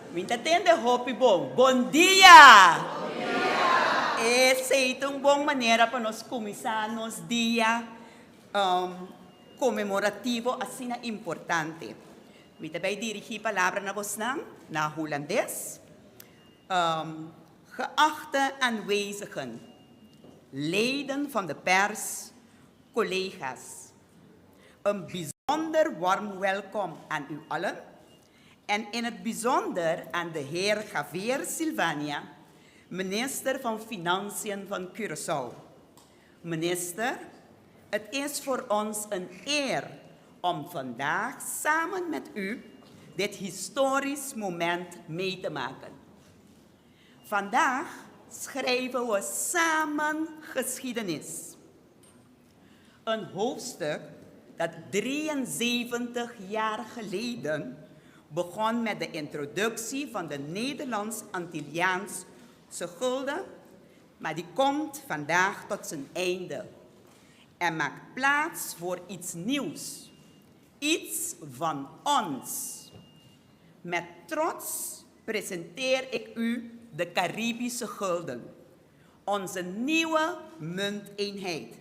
Mi ta tende hopi bon. Bon dia! Esei ta un bon manera pa nos kuminsá nos dia konmemorativo asina importante. Mi ta bai dirigí palabra na bosnan na hulandes. Geachte aanwezigen, leden van de pers, collega's. Een bijzonder warm welkom aan u allen en in het bijzonder aan de heer Javier Silvania, minister van Financiën van Curaçao. Minister, het is voor ons een eer om vandaag samen met u dit historisch moment mee te maken. Vandaag schrijven we samen geschiedenis. Een hoofdstuk dat 73 jaar geleden begon met de introductie van de Nederlands-Antilliaanse gulden, maar die komt vandaag tot zijn einde en maakt plaats voor iets nieuws, iets van ons. Met trots presenteer ik u de Caribische gulden, onze nieuwe munteenheid.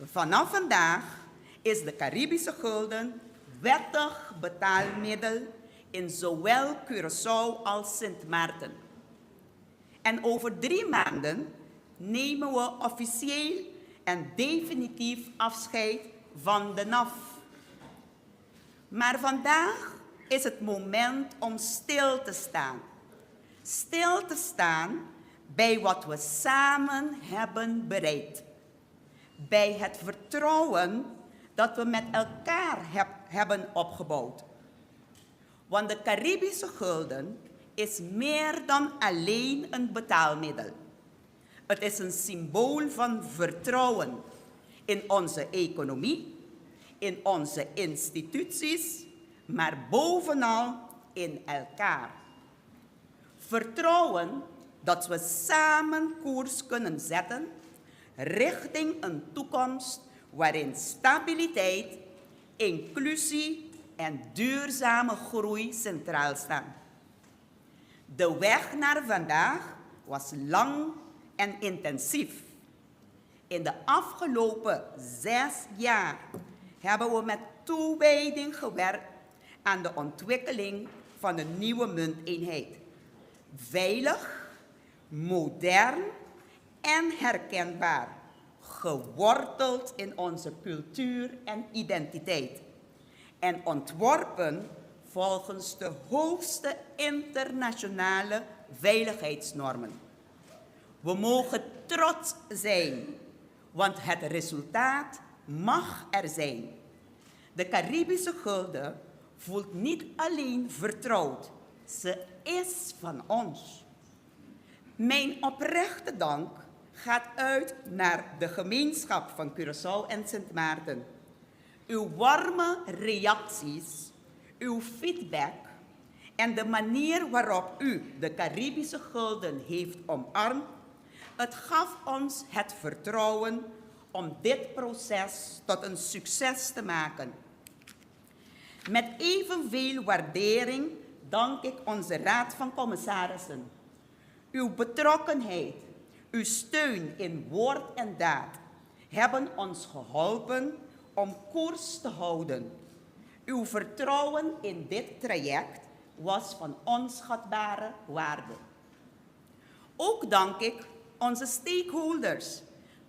Vanaf vandaag is de Caribische gulden wettig betaalmiddel in zowel Curaçao als Sint Maarten. En over 3 maanden nemen we officieel en definitief afscheid van de NAF. Maar vandaag is het moment om stil te staan. Stil te staan bij wat we samen hebben bereikt. Bij het vertrouwen dat we met elkaar hebben opgebouwd. Want de Caribische gulden is meer dan alleen een betaalmiddel. Het is een symbool van vertrouwen in onze economie, in onze instituties, maar bovenal in elkaar. Vertrouwen dat we samen koers kunnen zetten richting een toekomst waarin stabiliteit, inclusie en duurzame groei centraal staan. De weg naar vandaag was lang en intensief. In de afgelopen 6 jaar hebben we met toewijding gewerkt aan de ontwikkeling van een nieuwe munteenheid. Veilig, modern en herkenbaar, geworteld in onze cultuur en identiteit. En ontworpen volgens de hoogste internationale veiligheidsnormen. We mogen trots zijn, want het resultaat mag er zijn. De Caribische gulden voelt niet alleen vertrouwd, ze is van ons. Mijn oprechte dank gaat uit naar de gemeenschap van Curaçao en Sint Maarten. Uw warme reacties, uw feedback en de manier waarop u de Caribische gulden heeft omarmd, het gaf ons het vertrouwen om dit proces tot een succes te maken. Met evenveel waardering dank ik onze Raad van Commissarissen. Uw betrokkenheid, uw steun in woord en daad hebben ons geholpen om koers te houden. Uw vertrouwen in dit traject was van onschatbare waarde. Ook dank ik onze stakeholders,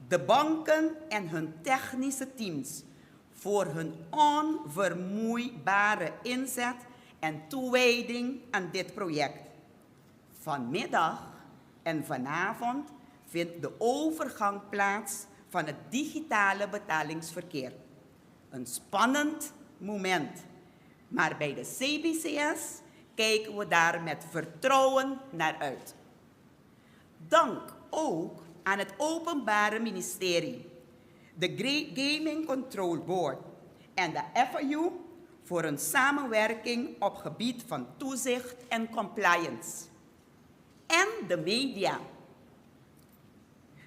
de banken en hun technische teams voor hun onvermoeibare inzet en toewijding aan dit project. Vanmiddag en vanavond vindt de overgang plaats van het digitale betalingsverkeer. Een spannend moment, maar bij de CBCS kijken we daar met vertrouwen naar uit. Dank ook aan het Openbare Ministerie, de Gaming Control Board en de FIU voor een samenwerking op gebied van toezicht en compliance. En de media,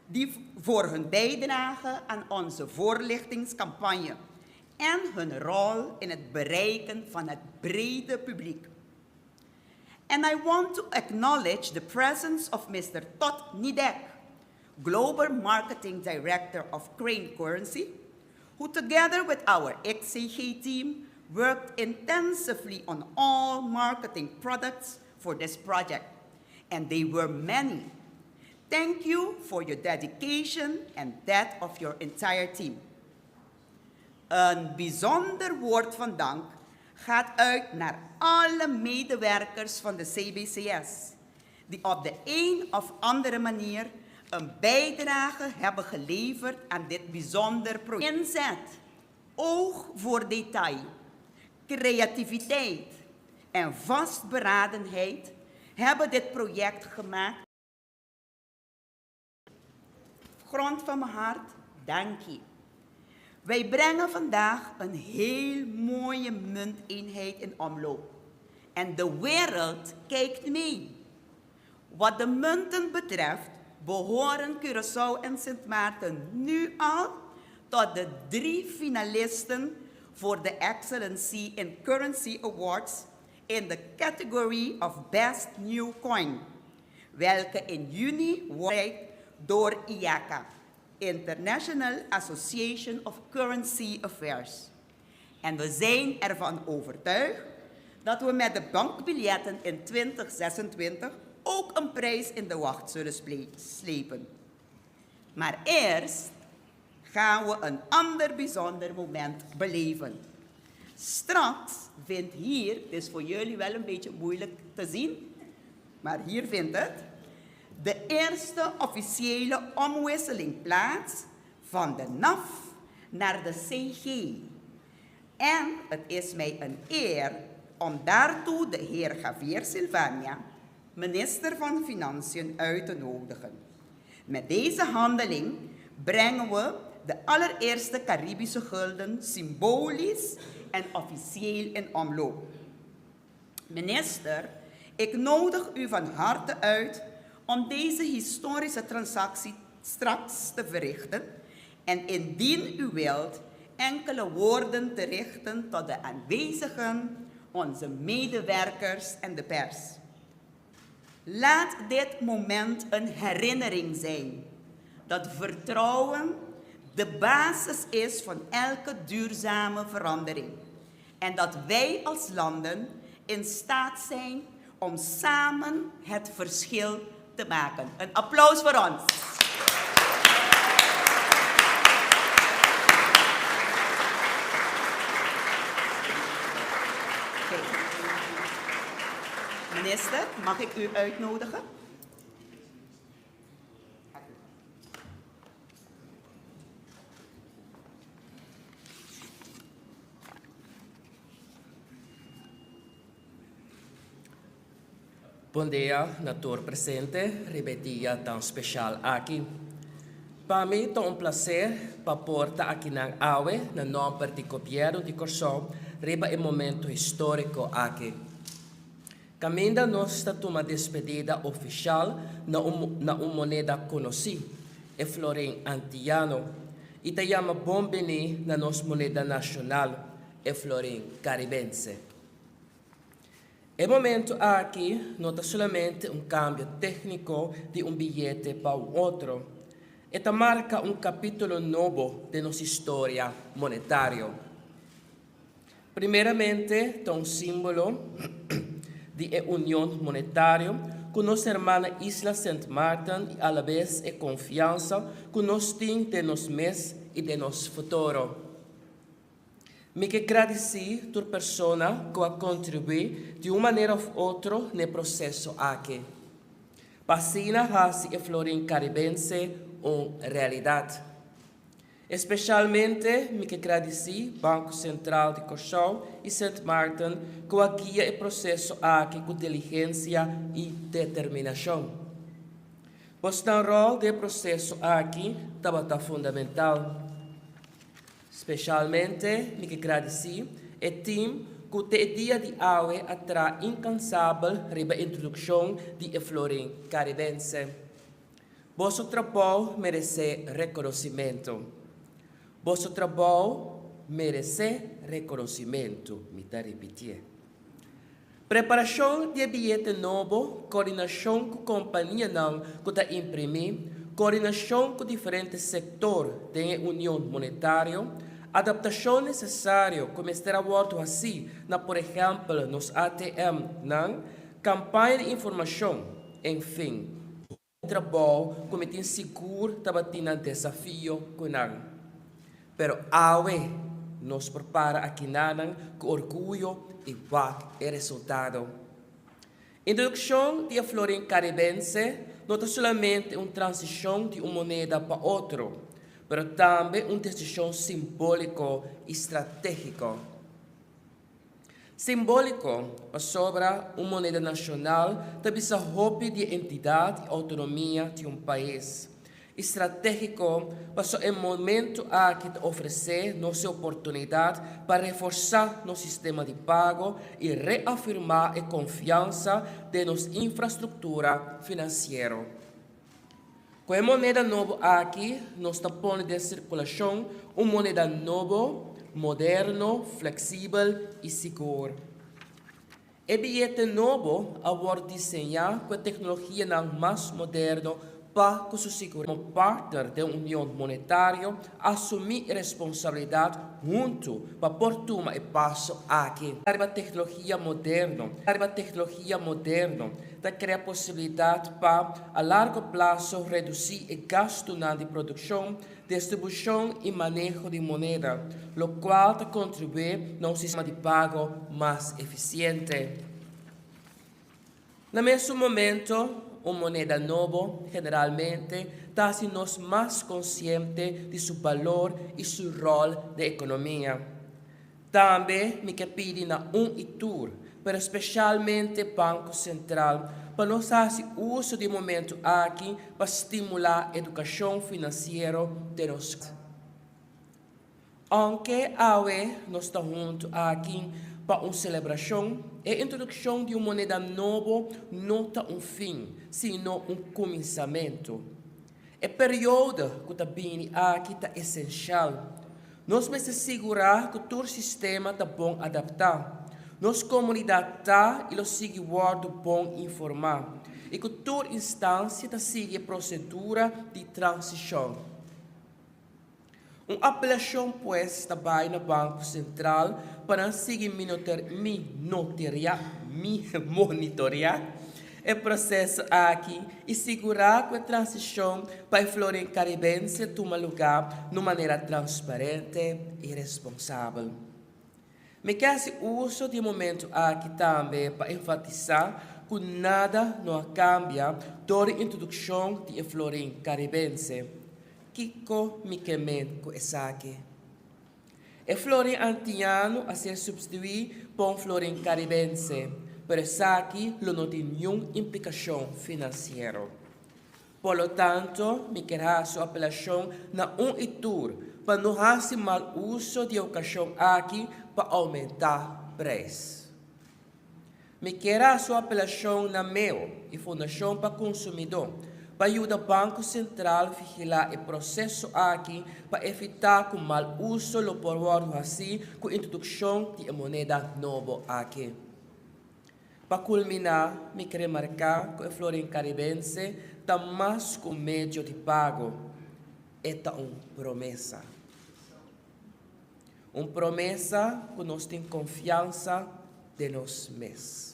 die voor hun bijdrage aan onze voorlichtingscampagne en hun rol in het bereiken van het brede publiek. And I want to acknowledge the presence of Mr. Todd Nidek, Global Marketing Director of Crane Currency, who together with our XCG team worked intensively on all marketing products for this project. And they were many. Thank you for your dedication and that of your entire team. Een bijzonder woord van dank gaat uit naar alle medewerkers van de CBCS, die op de een of andere manier een bijdrage hebben geleverd aan dit bijzonder project. Inzet, oog voor detail, creativiteit en vastberadenheid hebben dit project gemaakt. Grond van mijn hart, dank je. Wij brengen vandaag een heel mooie munteenheid in omloop. En de wereld kijkt mee. Wat de munten betreft behoren Curaçao en Sint Maarten nu al tot de drie finalisten voor de Excellency in Currency Awards in de category of Best New Coin, welke in juni wordt door IACA, International Association of Currency Affairs. En we zijn ervan overtuigd dat we met de bankbiljetten in 2026 ook een prijs in de wacht zullen slepen. Maar eerst gaan we een ander bijzonder moment beleven. Straks vindt hier, het is voor jullie wel een beetje moeilijk te zien, maar hier vindt het, de eerste officiële omwisseling plaats van de NAF naar de CG. En het is mij een eer om daartoe de heer Javier Silvania, minister van Financiën, uit te nodigen. Met deze handeling brengen we de allereerste Caribische gulden symbolisch en officieel in omloop. Minister, ik nodig u van harte uit om deze historische transactie straks te verrichten en indien u wilt enkele woorden te richten tot de aanwezigen, onze medewerkers en de pers. Laat dit moment een herinnering zijn dat vertrouwen de basis is van elke duurzame verandering en dat wij als landen in staat zijn om samen het verschil te maken. Een applaus voor ons. Minister, mag ik u uitnodigen? Bon dia na tur presente riba e dia tan special aki. Pa mi ta un placer pa por ta akinan awe na nomber di Gobierno di Corsou riba e momento historico aki. Caminda nos ta tuma despedida oficial na un na un moneda conoci, e florin Antillano, y ta yama bon bini na nos moneda nacional, e florin Caribense. E momento aki no ta solamente un cambio tecnico di un biyete pa un otro, e ta marca un capitulo nobo den nos historia monetario. Primeramente ta un simbolo di e union monetario cu nos hermana isla Sint Maarten y alabes e confiansa cu nos tin den nos mes y den nos futuro. Mi ke gradisí tur persona ku a kontribuí di un manera òf otro n'e proseso aki, pa asina hasi e florin karibense un realidat. Espeshalmente mi ke gradisí Banko Sentral di Kòrsou i Sint Maarten ku a guia e proseso aki ku diligensia i determinashon. Bosnan ròl den e proseso aki tabata fundamental. Specialmente mi ke gradisí e team ku te e dia di awe a traha inkansabel riba introdukshon di e florin karibense. Boso trabou meresé rekonosimentu. Boso trabou meresé rekonosimentu, mi ta ripitié. Preparashon di e biyete nobo, koordinashon ku kompanianan ku ta imprimí, koordinashon ku diferente sektor den e union monetario, adaptashon nesesario ku mester a wòrdu hasí na por ehèmpel nos ATM nan, kampaña di informashon, enfin. Trabou ku mi tin sigur tabatin nan desafio ku nan. Pero awe nos por para akinanan ku orguyo i wak e resultado. Introdukshon di e florin karibense no ta solamente un transishon di un moneda pa otro, pero tambe un desishon simbóliko i stratégiko. Simbóliko, pasobra un moneda nashonal ta bisa hopi di e entidat i outonomia di un pais. I stratégiko, paso e momentu aki ta ofresé nos e oportunidat pa reforsá nos sistema di pago i reafirmá e konfiansa den nos infrastruktura finansiero. Ku e moneda nobo aki nos ta pone den sirkulashon un moneda nobo, moderno, fleksibel i sigur. E biyete nobo a wòrdu diseñá ku e teknologianan mas moderno pa ku su siguridat. Komo partner den Union Monetario asumí e responsabilidat huntu pa por tuma e paso aki. Riba teknologia moderno Riba teknologia moderno ta krea posibilidat pa, a largo plaso, redusí e gastunan di produkshon, distribushon i maneho di moneda, lokual ta kontribuí na un sistema di pago mas efisiente. Na mesun momento, un moneda nobo generalmente ta hasi nos mas konsiente di su balor i su ròl den ekonomia. Tambe mi ke pidi na un i tur, pero spesialmente Banko Sentral, pa nos hasi uso di e momentu aki pa stimulá edukashon finansiero den nos. Ounke awe nos ta huntu aki pa un selebrashon, e introdukshon di un moneda nobo no ta un fin, sino un kuminsamentu. E periodo ku ta bini aki ta esenshal. Nos mester sigurá ku tur sistema ta bon adaptá. Nos komunidat ta i lo sigui wòrdu bon informá i ku tur instansia ta sigui e prosedura di transishon. Un apelashon pues ta bai na Banko Sentral pa nan sigui monitoreá e proseso aki i sigurá ku e transishon pa e florin karibense tuma lugá na un manera transparente i responsabel. Mi ke hasi uso di e momentu aki tambe pa enfatisá ku nada no a kambia dor di introdukshon di e florin karibense. Kiko mi ke men ku esaki? E florin antiano a ser supstituí pa un florin karibense, pero esaki lo no tin niun implikashon finansiero. Por lo tanto, mi kier hasi un apelashon na un i tur pa no hasi mal uso di e okashon aki pa oumentá preis. Mi kier hasi un apelashon na meo i Fundashon pa Konsumidó pa yuda Banko Sentral vigilá e proseso aki pa evitá ku mal uso lo por wòrdu hasí ku introdukshon di e moneda nobo aki. Pa kulminá, mi ke remarká ku e florin karibense ta mas ku un medio di pago, e ta un promesa. Un promesa ku nos tin konfiansa den nos mes.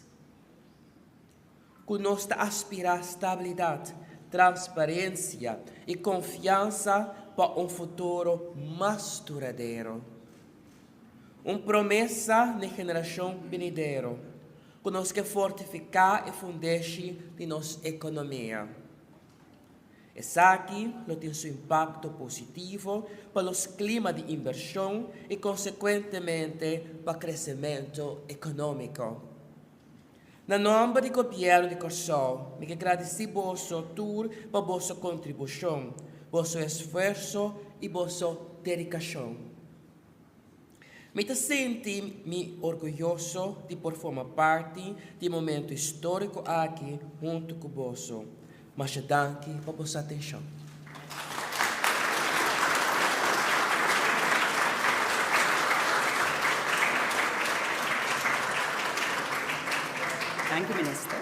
Ku nos ta aspirá stabilidat, transparensia i konfiansa pa un futuro mas duradero. Un promesa n'e generashon binidero ku nos ke fortifiká e fundeshi di nos ekonomia. Esaki lo tin su impakto positivo pa nos klima di inbershon i konsekuentemente pa kresementu ekonómiko. Na nòmber di Gobièrnu di Kòrsou mi ke gradisí boso tur pa boso kontribushon, boso esfuerso i boso dedikashon. Mi ta sinti mi orguyoso di por forma parti di e momento historico aki hunto cu boso. Masha danki pa boso atencion. Danki minister.